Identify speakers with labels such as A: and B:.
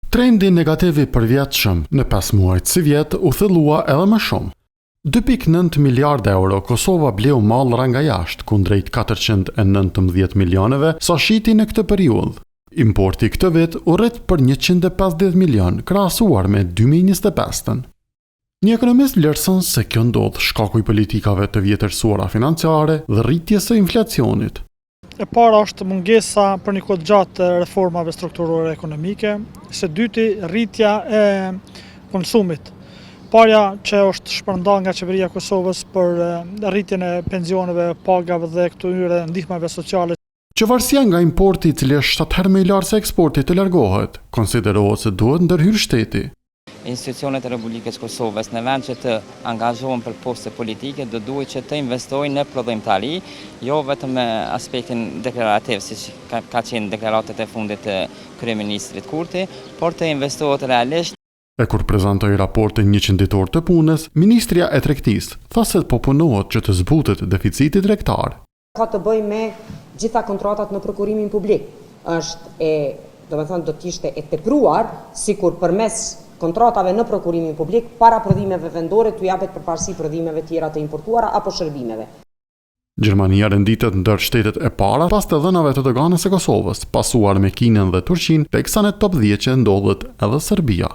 A: Trendi negativ i përvjetshëm në pesë muajt sivjet u thellua edhe më shumë. 2.9 miliardë euro Kosova bleu mallra nga jashtë, kundrejt 419 milionëve sa shiti në këtë periudhë. Importi këtë vit u rrit për 150 milionë krahasuar me 2025-ën. Një ekonomist vlerëson se kjo ndodh shkaku i politikave të vjetërsuara financiare dhe rritjes së inflacionit.
B: E para është mungesa për një kohë të gjatë të reformave strukturore ekonomike, së dyti rritja e konsumit. Parja që është shpërnda nga Qeveria e Kosovës për rritjen e pensioneve, pagave dhe këtyre ndihmave sociale.
A: Që varësia nga importi i cili është 7 herë më i lartë se eksporti të largohet, konsiderohet se duhet ndërhyrë shteti.
C: Institucionet e Republikës së Kosovës në vend që të angazhohen për poste politike, do duhej që të investojnë në prodhimtari, jo vetëm me aspektin deklarativ, siç ka, ka qenë deklaratat e fundit të kryeministrit Kurti, por të investohet realisht.
A: E kur prezantoi raportin 100 ditor të punës, Ministrja e Tregtisë tha se po punohet që të zbutet deficiti tregtar.
D: Ka të bëjë me gjitha kontratat në prokurimin publik. Është e, domethënë do të ishte e tepruar sikur përmes kontratave në prokurimin publik para prodhimeve vendore t'u japet përparësi prodhimeve tjera të importuara apo shërbimeve.
A: Gjermania renditet ndër shtetet e para pas të dhënave të doganës së Kosovës, pasuar me Kinën dhe Turqinë, teksa në top 10 ndodhet edhe Serbia.